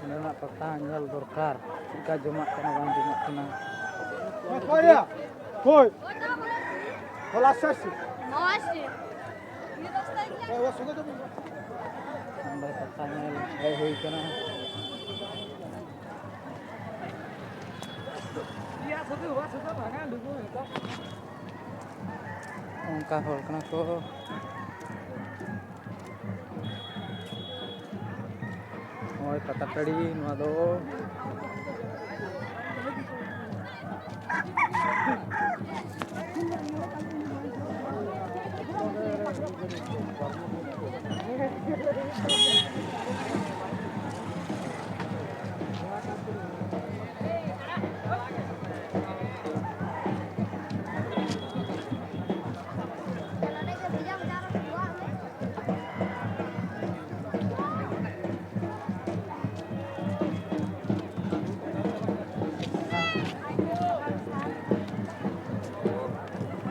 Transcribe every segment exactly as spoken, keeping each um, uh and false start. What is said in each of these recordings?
ᱱᱚᱰᱮᱱᱟᱜ ᱯᱟᱛᱟ ᱧᱮᱞ ᱫᱚᱨᱠᱟᱨ, ᱪᱮᱫ ᱞᱮᱠᱟ ᱡᱚᱢᱟᱜ ᱠᱟᱱᱟ, ᱵᱟᱝ ᱡᱚᱢᱟᱜ ᱠᱟᱱᱟ᱾ ᱦᱳᱭ᱾ ᱦᱳᱭ᱾ ᱦᱚᱞᱟ ᱥᱮᱥ᱾ ᱱᱚᱰᱮ ᱯᱟᱛᱟ ᱧᱮᱞ ᱦᱮᱡ ᱦᱩᱭ ᱠᱟᱱᱟ᱾ ᱚᱱᱠᱟ ᱦᱚᱲ ᱠᱟᱱᱟ ᱠᱚ᱾ ᱱᱚᱜᱼᱚᱭ ᱯᱟᱛᱟ ᱴᱟᱺᱰᱤ ᱱᱚᱣᱟ ᱫᱚ᱾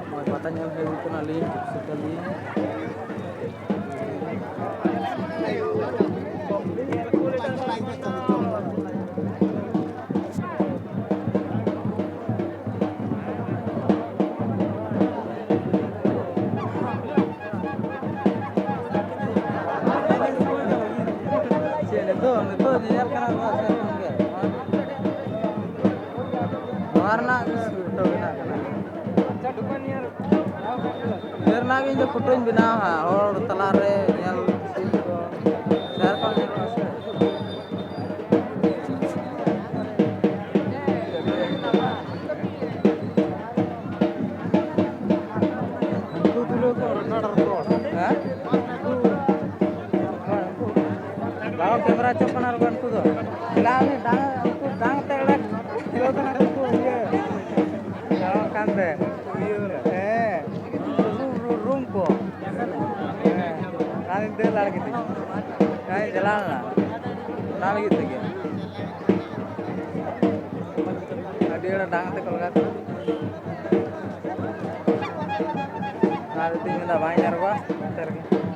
ᱱᱚᱜᱼᱚᱭ ᱯᱟᱛᱟ ᱧᱮᱞ ᱦᱮᱡ ᱦᱩᱭ ᱠᱟᱱᱟ ᱟᱹᱞᱤᱧ, ᱴᱤᱯᱥᱤ ᱛᱟᱹᱞᱤᱧ᱾ ᱪᱮᱫ ᱱᱤᱛᱚᱜ, ᱱᱤᱛᱚᱜ ᱧᱮᱧᱮᱞ ᱠᱟᱱᱟ ᱠᱚ ᱥᱮᱨᱚᱠᱚᱢ ᱜᱮ᱾ ᱱᱚᱣᱟ ᱨᱮᱱᱟᱜ ᱜᱮ ᱩᱞᱴᱟᱹ ᱵᱮᱱᱟᱜ ᱠᱟᱱᱟ᱾ ᱱᱤᱭᱟᱹ ᱨᱮᱱᱟᱜ ᱜᱮ ᱤᱧ ᱫᱚ ᱯᱷᱳᱴᱳᱧ ᱵᱮᱱᱟᱣᱟ ᱦᱟᱸᱜ, ᱦᱚᱲ ᱛᱟᱞᱟᱨᱮ ᱧᱮᱞ ᱥᱤᱱ ᱠᱚ, ᱥᱮᱨᱚᱠᱚᱢ ᱧᱮᱞᱚᱜᱼᱟ ᱥᱮ᱾ ᱩᱱᱠᱩ ᱛᱩᱞᱟᱹᱣ ᱠᱚ ᱨᱟᱠᱟᱵ ᱨᱟᱠᱟᱵ᱾ ᱦᱮᱸ? ᱵᱟᱠᱚ ᱠᱮᱢᱮᱨᱟ ᱦᱚᱪᱚᱜ ᱠᱟᱱᱟ ᱨᱮ ᱩᱱᱠᱩ ᱫᱚ᱾ ᱰᱟᱝ, ᱰᱟᱝ, ᱩᱱᱠᱩ ᱰᱟᱝ ᱛᱮ ᱚᱸᱰᱮ ᱛᱩᱞᱟᱹᱣ ᱠᱟᱱᱟ ᱠᱚ ᱩᱱᱠᱩ ᱤᱭᱟᱹ᱾ ᱪᱟᱞᱟᱜ ᱠᱟᱱ ᱛᱮ᱾ ᱦᱮᱸ᱾ ᱨᱩ-, ᱨᱩ-, ᱨᱩᱢ ᱠᱚ᱾ ᱦᱮᱸ᱾ ᱚᱱᱟ ᱫᱤᱱ ᱫᱟᱹᱲ ᱞᱟᱲ ᱠᱤᱫᱟᱹᱧ᱾ ᱚᱱᱟᱧ ᱪᱟᱞᱟᱣ ᱞᱮᱱᱟ᱾ ᱚᱱᱟ ᱞᱟᱹᱜᱤᱫ ᱛᱮᱜᱮ᱾ ᱟᱹᱰᱤ ᱦᱚᱲ ᱰᱟᱝ ᱛᱮᱠᱚ ᱞᱟᱜᱟ ᱠᱚᱣᱟ᱾ ᱚᱱᱟ ᱫᱚ ᱛᱤᱧ ᱢᱮᱱᱫᱟ ᱵᱟᱝ ᱧᱟᱨᱚᱜᱼᱟ, ᱱᱚᱛᱮ ᱨᱮᱜᱮ᱾